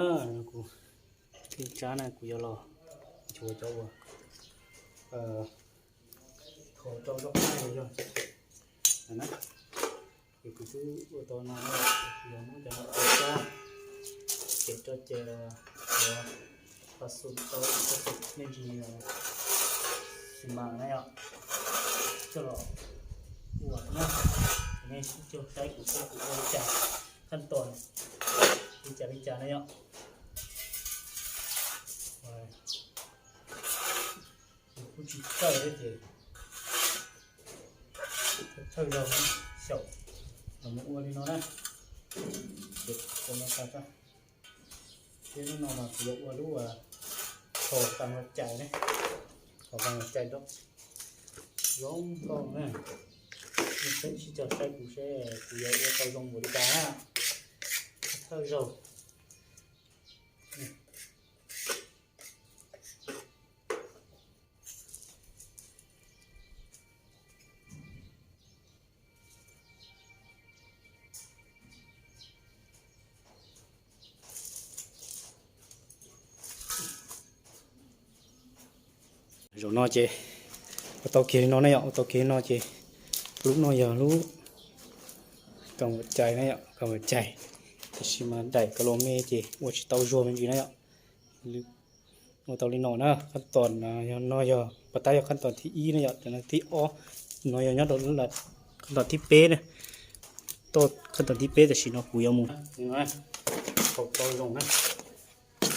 Kuv, ib tsab na kuv yuav los nchuav cov uas thaum rau zaub qab yog na, ces kuv twb ua tau no, yog muab cov no ua tso, ces rau ces yuav pas xum tau me ntsis xi mas na yom, coj los ua na. Nej sib caug saib kuv saib kuv ua li cas, khaj toom li cas li cas na yom. Kuv kuj tsis txawj thiab ces thawj zaug xyaum los mus ua li no na. Ces ua no tag, thiab hnub no mas kuv yuav ua lub qhov pas vas cais ne, qhov pas vas cais rau zoo nkauj na. Nej sib caug saib kuv seb kuv yuav ua tau zoo npaum li cas na. Thawj zaug. Zaum no ces ua tau kiag li no ne yom, ua tau kiag li no ces lub no yog lub kas vas cais ne yom, kas vas cais. Tiam sis mas daim kas los me ces ua tsis tau zuag me ntsis na yom. Ua tau li no na, khaj toom no yog pas tab yog khaj toom thib ib na yom, thib ob no yog nyob rau khaj toom thib peb na. Khaj toom thib peb tam sim no kuv yuav mus hau tau zoo na,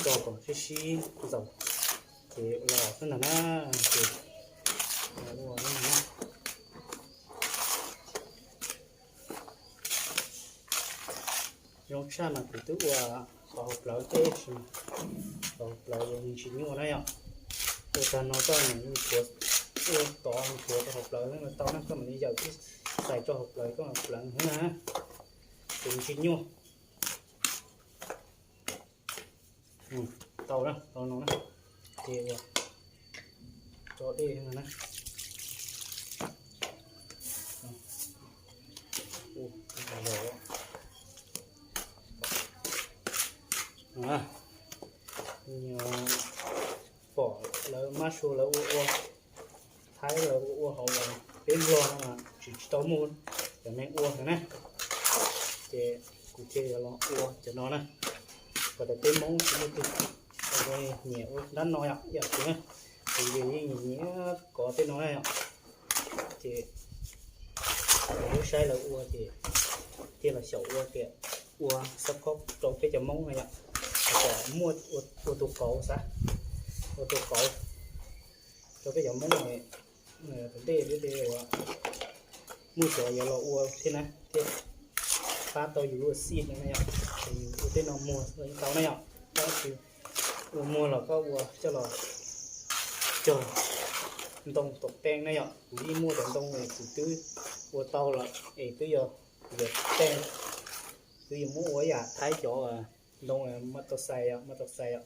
tso kom sib sib ntxaws ces los xwb ntag na. Ces ua zoo tshaj mas kuv twb ua qhov hauv plawv teb, qhov hauv plawv nws tsis nyuaj na yom. Ua tag no koj mam li ua tod nthuav rau hauv plawv tau na, koj mam li yawm tib xais rau hauv plawv, koj mam plawv na, ces nws tsis nyuaj. Tau na, tau no na, ces tso dej na. Pom lawv mab sua lawv ua ua, Thaib lawv ua ua hauv, peb Nplog no mas tsis tsis tau muaj cov neeg ua ntawd na. Ces kuv thiaj yuav los ua cov no na, kom tias peb Hmoob tsis muaj tus nyiam ua dab no yom, ib yam kuv na, kuv yeej nyiam nyiam kov tej no na yom. Ces kuv saib lawv ua ces thiaj los xyaum ua tias ua xab khob rau peb cov Hmoob no yom, kom muaj ua tus kauv xav, ua tus kauv rau peb cov Hmoob tom ntej thiab ces muaj cov yuav los ua thiab na, thiaj pab tau yus ua xij no na yom. Ces yus ua tej no muag los yeej tau na yom, koj tsis ua muag los koj ua coj los cog ntoo tom teej na yom. Kuv yeej muaj cov ntoo es kuv twb ua tau lawm es twb yog, yog teej, twb yog muab ua yam Thaib cov ntoo mas tau xais, mas tau xais yom.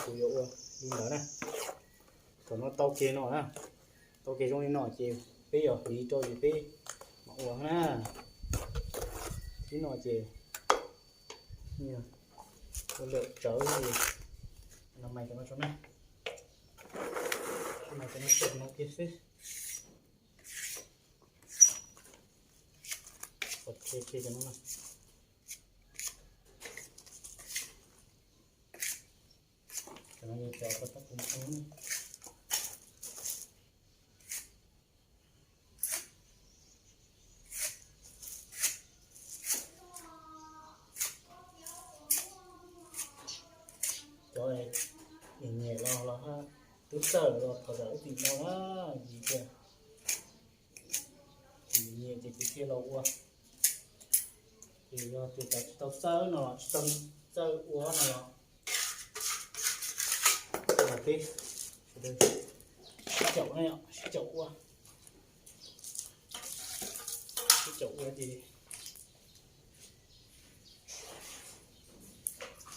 Kuv yuav ua li ntawd na. Thaum no tau kiag no na, tau kiag zoo li no ces peb yuav hliv rau ces peb mam ua na. Tib no ces ua lawm tsawv ces los mais cov no tso na, mais cov no tso no kiag xwb. Cov no na, cov no yog cov koj tab kuv ua. Cov nyiam nyiam los los twb txawj los thov zam ib txim no na, vim tias kuv nyiam ces kuv thiaj los ua. Ces yog tus cov tsis tau txawj no los tsis tau txawj ua no los, los peb sib caum na yom, sib caum ua, sib caum ua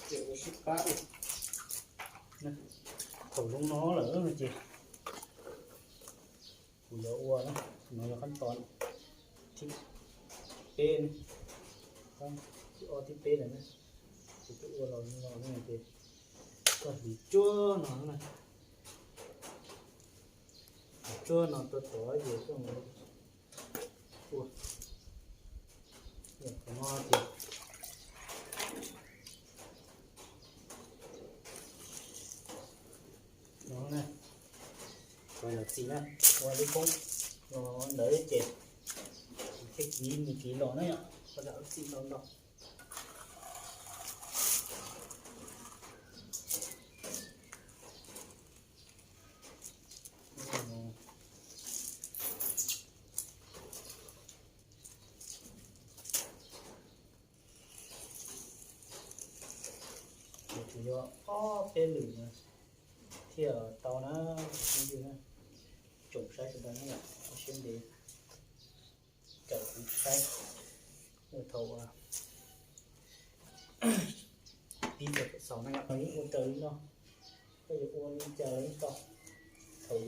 ces ua sib pab. Thaum zoo no lawm ces kuv yuav ua na, no yog khaj toom thib peb, thib ob thib peb lawm na. Kuv twb ua los no ces koj hliv tsuag no na, hliv tsuag no rau tod ces koj mus ua. Qhov no ces no na, qhov yog txim na, ua lub koob no ntawd ces thiaj kiv mus kiv los na yom, qhov yog txim no ntau. Kuv yuav ob peb lwm thiaj tau na, tus phooj ywg na, tsoom saib sawv daws na, siab ntev raws kuv saib ua thaum pib txog thaum xaus na yom, yeej ua raws li no, koj yuav ua li cas los yeej tau, thaum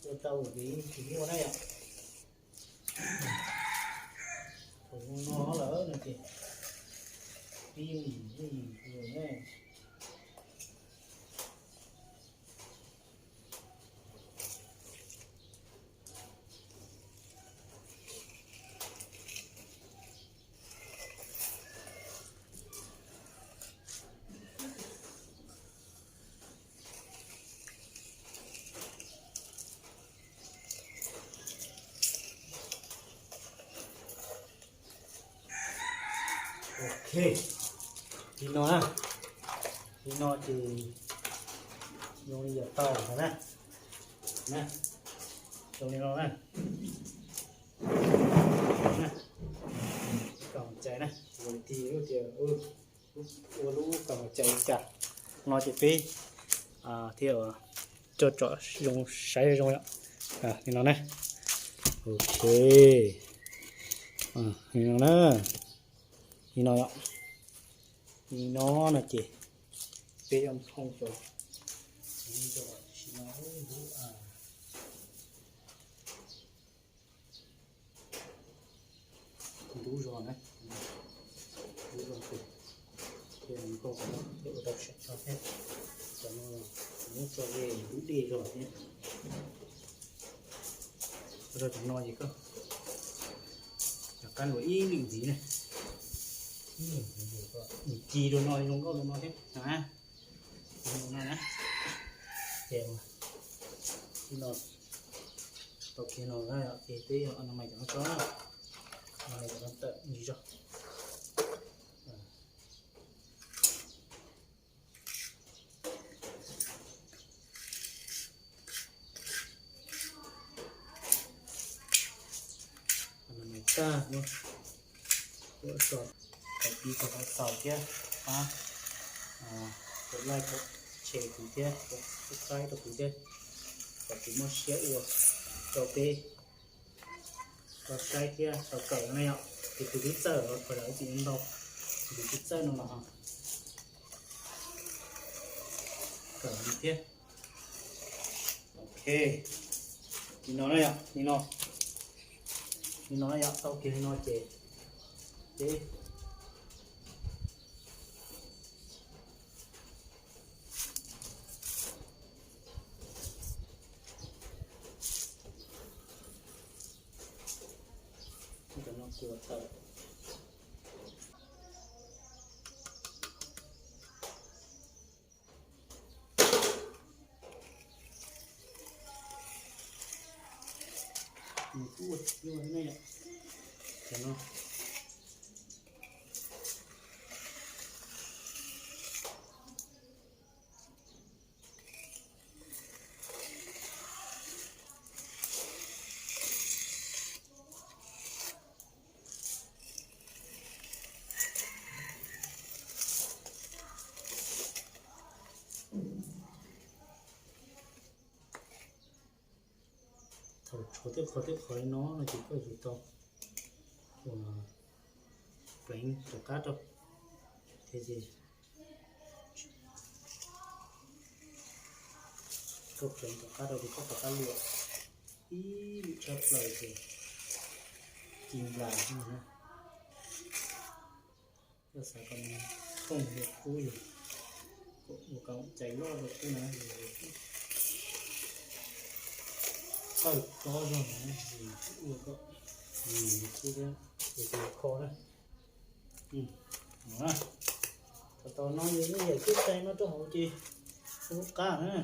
ua tau ces yeej tsis muaj na yom. Thaum no lawm no ces pib yeej yim yeej yim yus ne. Ok, li no na, li no ces zoo li yog tau na, na, zoo li no na, na, kom cai na, ua li tias ua lub kom cai li cas no ces peb thiaj tso tsom zoo saib zoo yom. Li no na, ok, li no na, li no yom, li no no ces peb yuav thoo cov ntub zos na, ntub zos tus thiaj nkauj thiab ua tau seem tso thiab. Cov no muab tso ze ntub dej zog thiab. Ua rau cov no ces koj rov qab luas ib lwm ntxiv na, ib lwm ntxiv ces koj mus ci rau no zoo nkauj rau no thiab na. Zoo no na, ces no tau kiag no na ces peb yog no mas cov no tso, no mas cov no tawm ntsis zog. Tag, ua tso, pib tau qhov xaus thiab, pab, like, share kuv thiab, subscribe rau kuv thiab, kom kuv muaj siab ua rau peb tau saib thiab tau kawm na yom. Ces tus twb txawj los qhov yog ib txwm ntau, tus twb txawj no los ho kawm li thiab. Ok, li no na yom, li no, li no na yom, tau kiag li no ces peb cov no kuas tawm. Nws kuj ua tsis nyuaj ne yom, cov no. Thaum tshuav tej qhov tej qhov li no no ces koj yuav tau ua pleev rov qab rau, thiab ces koj pleev rov qab rau ces koj rov qab luam ib lwm tshaj plaws ces ci nplas no na. Koj xav kom nws Kub yog ua kom cais loj rau kub na, tawj tob zog na, ua kom kub thiab, kho na. Thaum tau no yog ib yam cub cai no rau hauv ces lub qab na.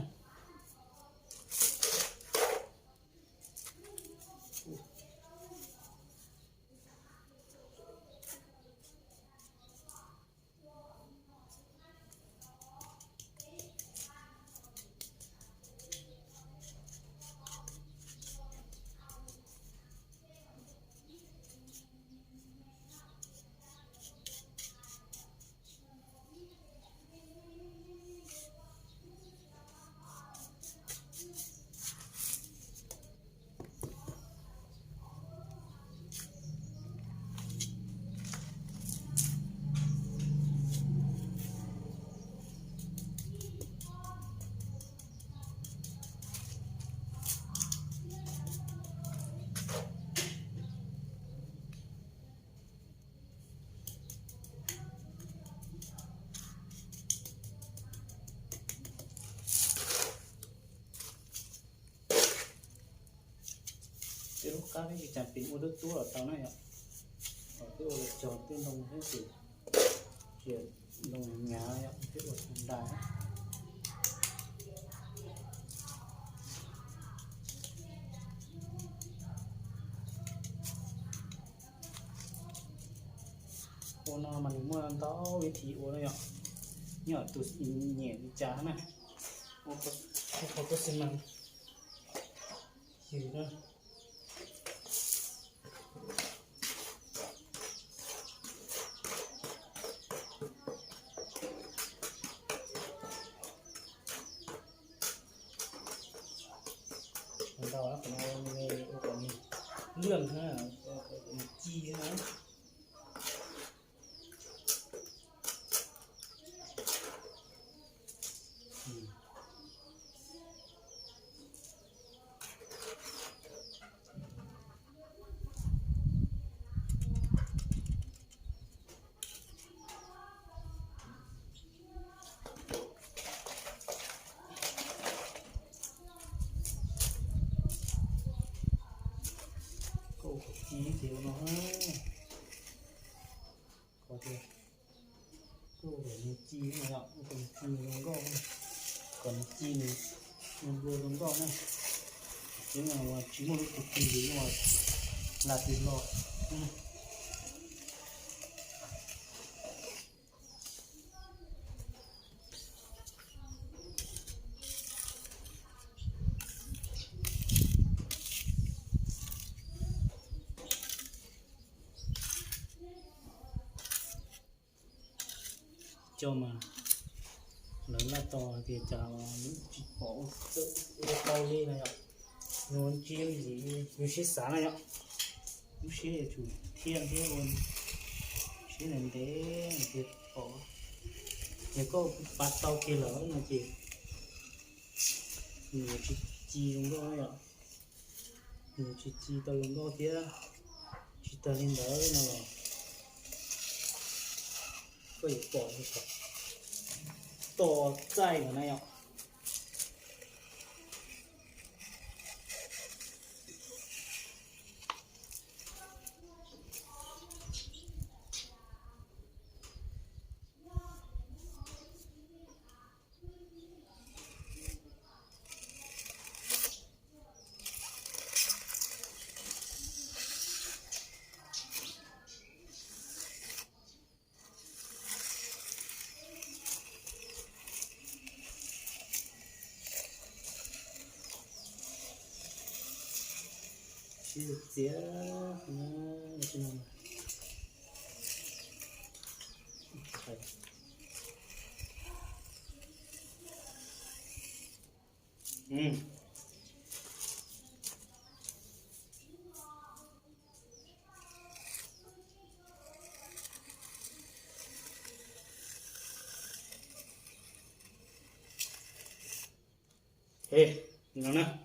Tej lub qab peb tsis tas pem ua tuab tuab los tau na yom. Twb ua los cog twb ntoo thiab ces cia ntoo hnyav yom, twb ua tau ntais. Ua no mas nws muaj ntau vib thi ua na yom. Nyob tus nyiam li cas na. Ua qhov kub xi mas yws na. Ntau qhov no me ua kom nws lwj na, ua kom nws ci na. Koj ua kom ci ces ua no, kom tias koj ua kom nws ci no yom, ua kom nws ci nws zoo nkauj, kom nws ci nws nplua zoo nkauj na. Tsis mas tsis muaj lub tus ci li no, lam tis los. Coj mas lawv laj tos tias cas tsis pom ua tau li na yom. Nws ua ntsis ntxim yus siab xav na yom. Lub siab yuav tsum thiaj thiab ua siab ntev ntev tias pom. Yog koj pab tau kiag lawm no ces nws yuav tsis ci zoo nkauj na yom. Nws tsis ci tau zoo nkauj thiab. Tsis tas li ntawd no los koj yuav pom tom txaij no na yom. Sib txiav,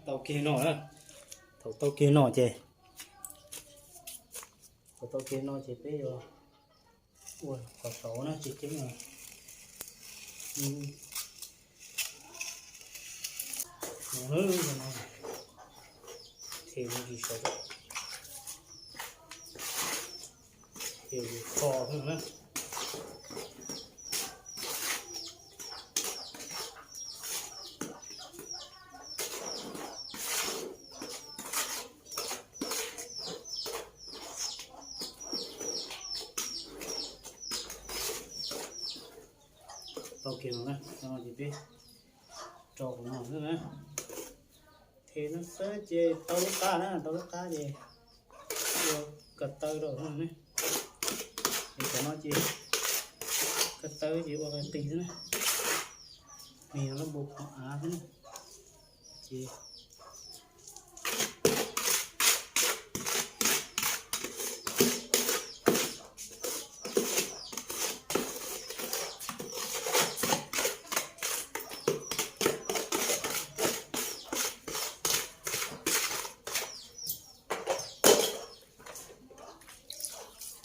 Tau kiag no na, thaum tau kiag no ces, thaum tau kiag no ces peb yuav ua qhov saud na, tsis ceeb na. Ub, no, no, no, them me ntsis saud, ces kho xwb na. Tau kiag no na, no ces peb rau qhov no xwb na. Them no xwb ces tau lub qab na, tau lub qab ces ua ko taw rau no ne. Ces cov no ces ko taw ces ua qis qis xwb na. Nws yog lub npau qhov av xwb na. Ces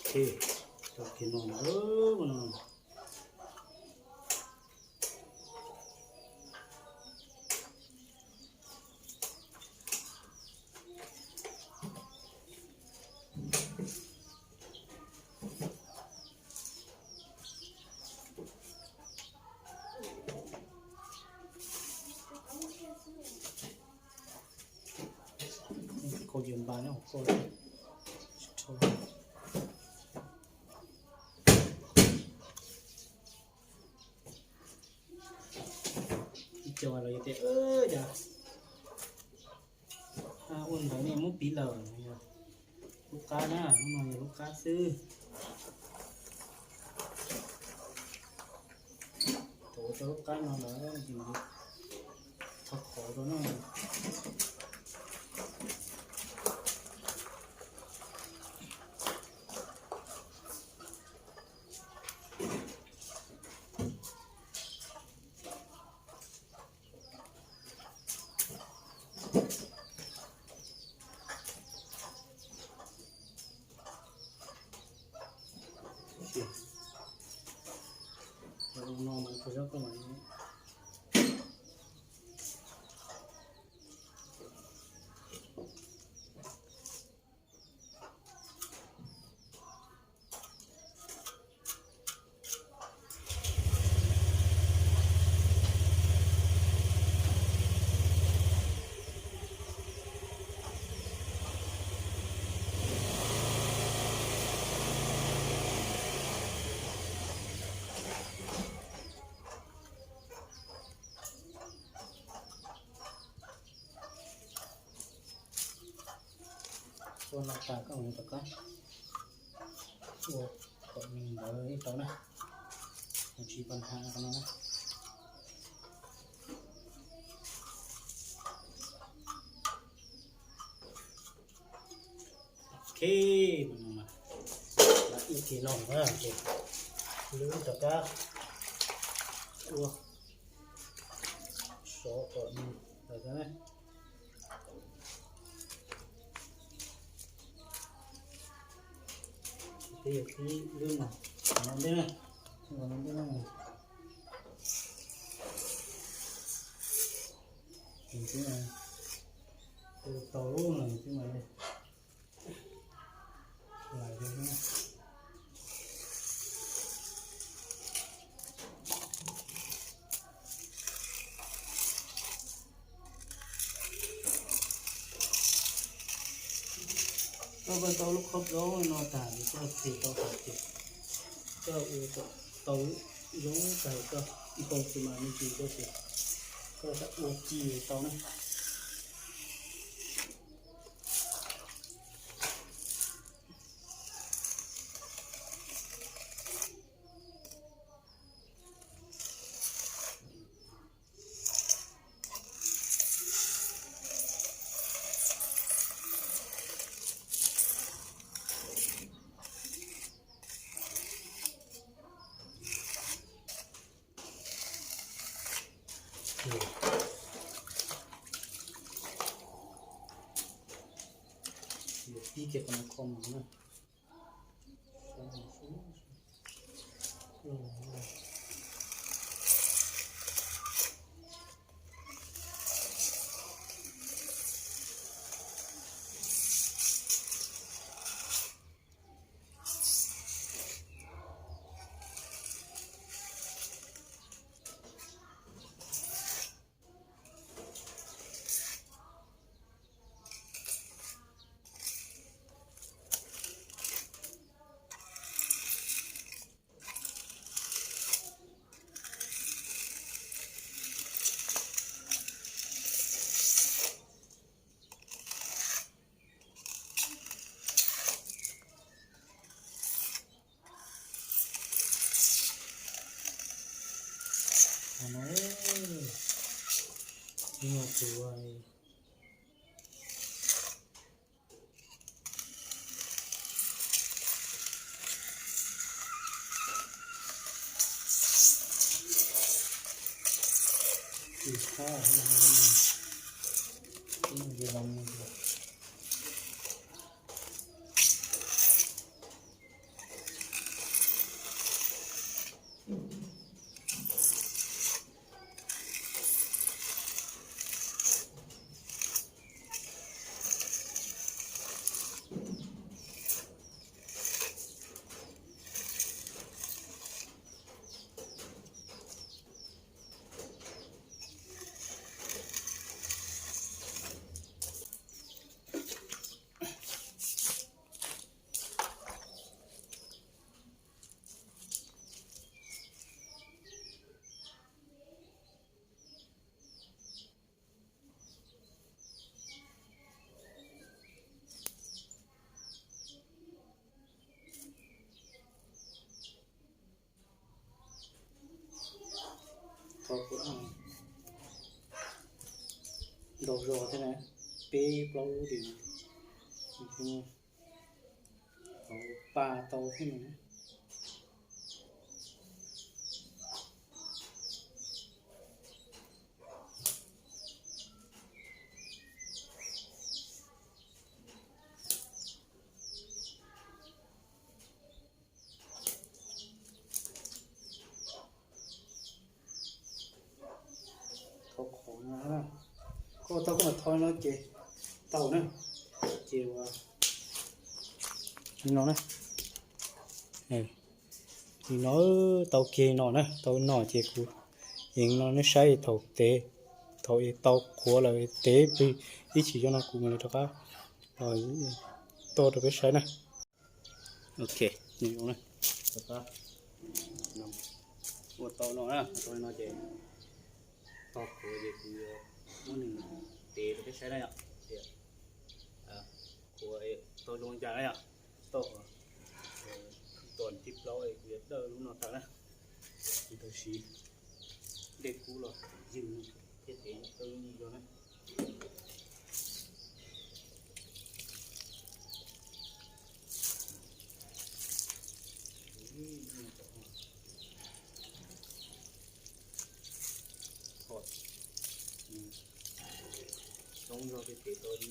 Ces, ces no, no. Koj yuav npa nyob hauv koj. Ib co los yog tias, cas ua ntawd ne, muab piv lawm. Lub qab na, lub no yog lub qab xwb. Thaum ua tau lub qab no lawm ces thau qhov rau no. No mas koj zab koj mas. Ua no tas koj mus rov qab ua kom nws ntawd ib tau na, tsis pas nhas qhov no na. Ok, ua kiag no na ces lwb rov qab ua sov kom nws ntawd na. Peb yuav kib lub no, no ntej na, no ntej na. Nws twb tau lub no nws twb mas lais. Koj ua tau lub qhov plaub no tas ces koj them tau hais tias koj ua tau zoo tag koj ib tau tsis mas me ntsis koj ces koj ua ci tau na. Pib kiag qhov no kho mov na. No, ib nyuag tus tus qab, ib nyuag tus los mus. Ntau zog thiab na, peb plaub lub li no, tau pa tau thiab no. Thau qhov no, koj tau koj mam thau no ces tau na. Ces ua li no na. Li no tau kiag no na, tau no ces kuv yeej no nej saib thaum tev, thaum tau qhuav lawm tev plig ib chim zog no kuv mam li rov qab tau rau peb saib na. Ok, rov qab ua tau no na, tau li no ces tau qhuav ces kuv yuav muab nws tev rau peb saib na yom. Qhuav tau zoo cas na yom, tau qhuav tus plaub kuv yuav dawj lub no tas na, kuv tau siv dej kub los ywg thiab tev tau zoo li no na. Coob zog thiab tev tau li.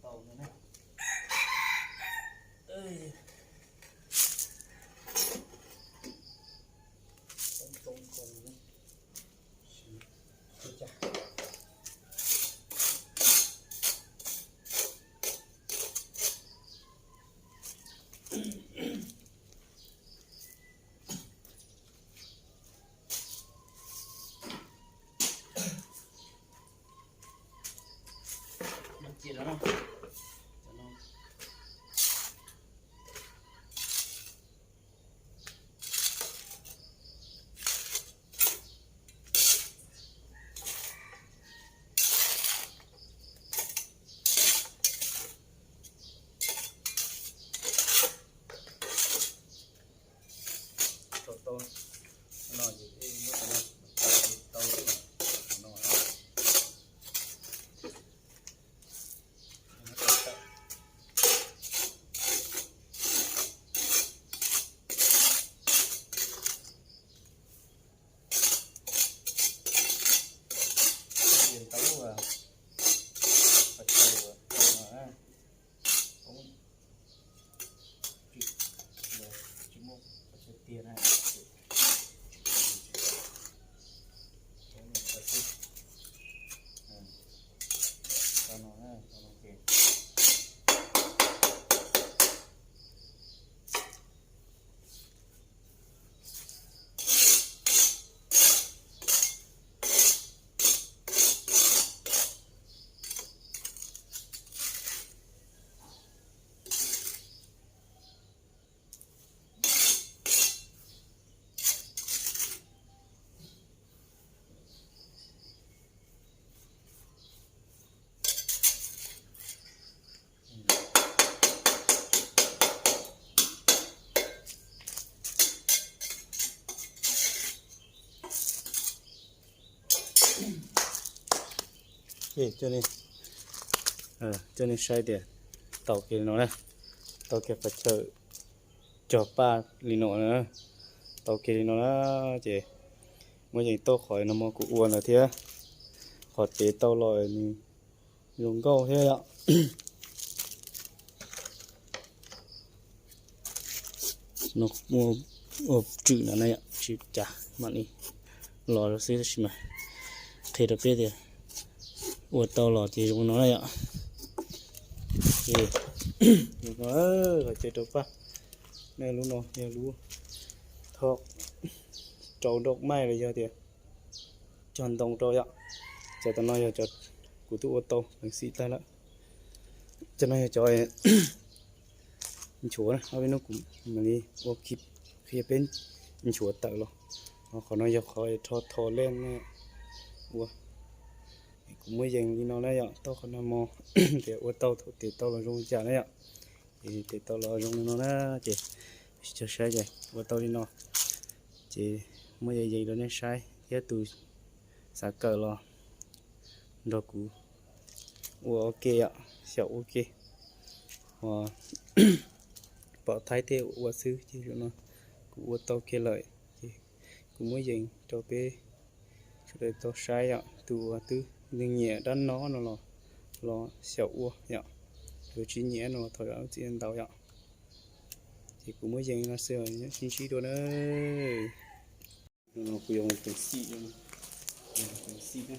Tau no ces muab tau no tau no. Coj nej saib tias tau kiag li no na, tau kiag qhov chaw cog paj li no na, tau kiag li no na, ces muab yees tau qhov no mog, kuv ua ntawd thiab, qhov tev tau los nws zoo nkauj thiab yom. Ua tswm no na yom, tsis cas mam li los xwb tab sis mas qhia rau peb tias ua tau los ces zoo no na yom. Ces qhov chaw rau paj, lub no yog lub thoj rau nroj maij los yog tias cog ntoo rau yom. Cov tam no yog cov kuv twb ua tau peev xwm tag lawm. Cov no yog cov nchuav na, ob peb hnub kuv mam li ua qhia peb nchuav tawm los. Qhov no yog qhov rho tho lej ua. Kuv muab yees li no na yom, tau qhov no mog, tias ua tau thaum tes tau los zoo li cas na yom. Ces tes tau los zoo li no na, ces sib cog saib ces ua tau li no. Ces muab yees yees rau nej saib thiab tus xav kawm los nrog kuv ua ua ke yom, xyaum ua ke. Ua pom Thaib tej ua xwb ces zaum no kuv ua tau kiag lawm ces kuv muab yees rau peb sawv daws tau saib yom. Tus uas twb nws nyiam dab no no los los xyaum ua yom, tus tsis nyiam no los thov zam lub txim ntau yom. Ces kuv muab yees no xwb, ntsib dua na. Kuv yuav mus peev xwm, mus peev xwm na.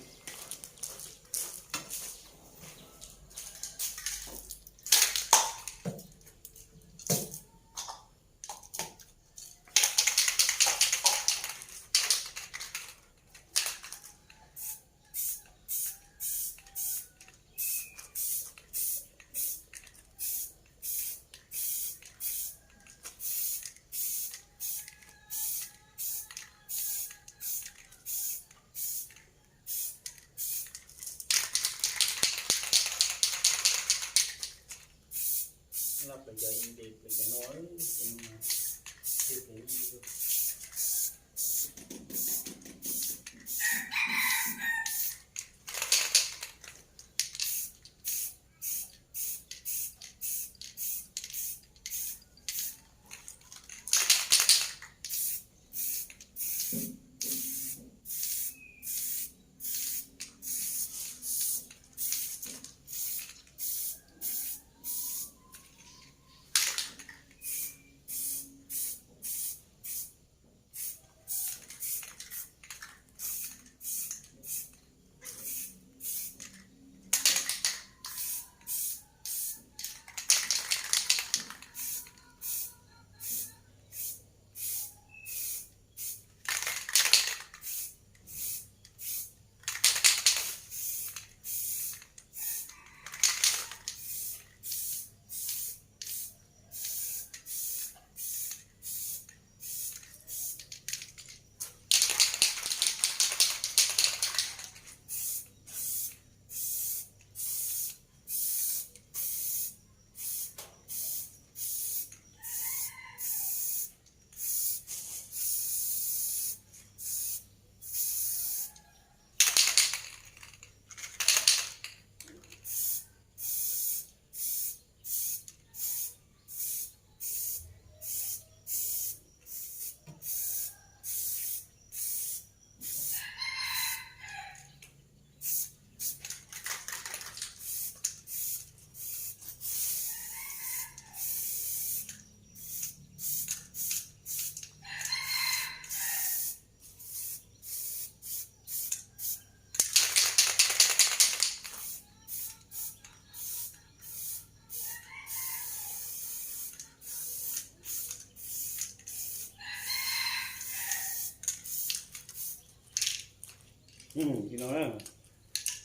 Li no na,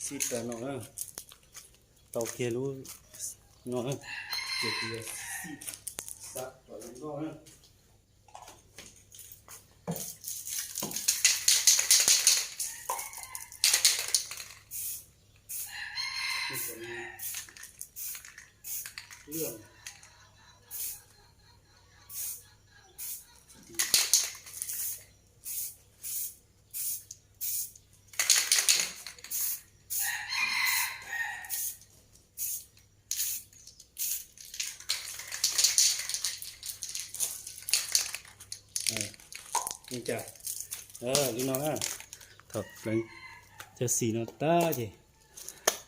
xij tas no na, tau kiag lub no na, ces kuv yuav xij xav kom zoo nkauj na. Cais li no na, thaum pleev cov xim no tag ces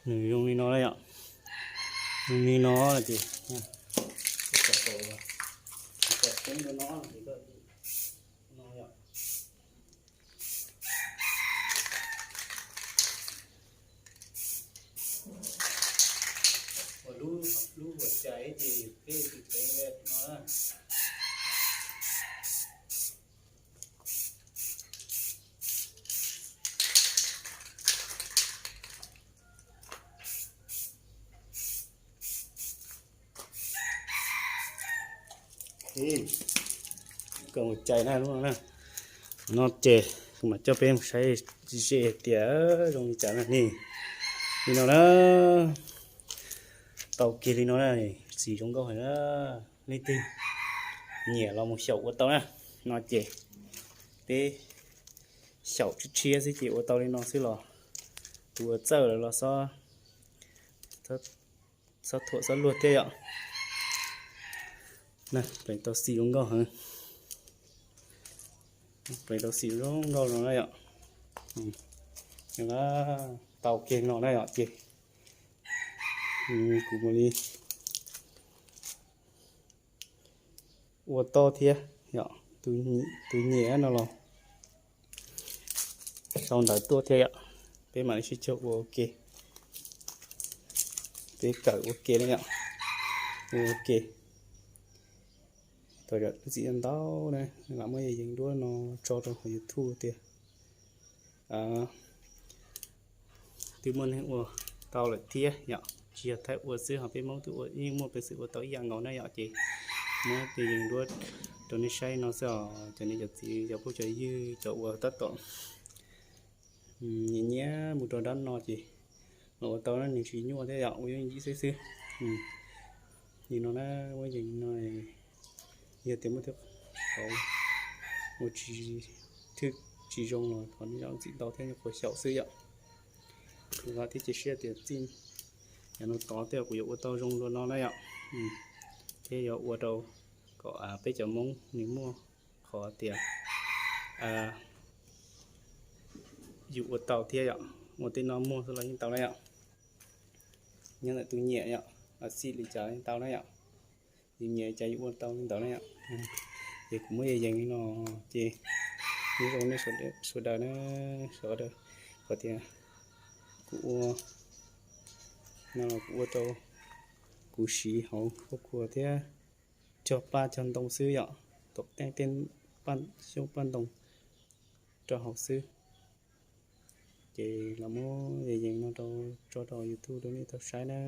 nws zoo li no na yom. Zoo li no ces cov, cov teeb rau no ces no yom. Ua lub, lub ua cais ces peb tis pleev no na. Kom ua cais na lub no na. No ces kuv mam coj peb mus saib ze tias zoo li cas na ne. Li no na, tau kiag li no na, xim zoo nkauj heev na. Leej twg nyiam los mus xyaum ua tau na. No ces peb xyaum tshiab tshiab xwb ces ua tau li no xwb los tus ua txawj lawm los xob, xob thuam xob luag thiab yom. Na, pleev tau xim zoo nkauj heev. Pleev tau xim zoo nkauj no na yom. Tau kiag no na yom ces kuv mam li ua tau thiab yom. Tus nyiam no los sau ntawv tuaj thiab yom. Peb mam li sib cog ua ua ke. Peb kawm ua ke na yom. Ua ua ke. Tau lub txim ntau na, lam muab yees duab no tso rau hauv YouTube tias twb muaj neeg ua tau lawm thiab yom. Tsis yog thaij ua xwb ho peb Hmoob twb ua yeej muaj peev xwm ua tau ib yam nkaus na yom ces muab yees duab rau nej saib no xwb os cov niam cov txiv cov phooj cov ywg cov uas tab tom nyiam nyiam mus rau dab no ces los ua tau na, nws tsis nyuaj thiab yom, ua yooj yim xwb xwb. Li no na, muab yees no, yog tias muaj tej qhov ua tsis, thwj tsis zoo los thov nej zam txim ntau thiab nyuam qhuav xyaum xwb yom. Kuv vam thiab cia siab tias txij yav no tod tej kuv yuav ua tau zoo dua no na yom. Thiab yuav ua rau kom peb cov Hmoob nws muaj qhov tias yus ua tau thiab yom. Ua tej no muag xwb los yeej tau na yom. Nyob ntawm tus nyiam yom, los xij li cas yeej tau na yom. Yus nyiam cas yus ua tau li ntawd na yom. Ces kuv muab yees yees li no ces nyob zoo nej sawv daws na, sawv daws qhov tias kuv ua no los kuv ua rau kuv siv hauv khuab khuas thiab cog paj cog ntoo xwb yom. Tom tej tej xyoob paj ntoo rau hauv xwb. Ces los muab yees yees no rau tso rau YouTube rau nej tau saib na.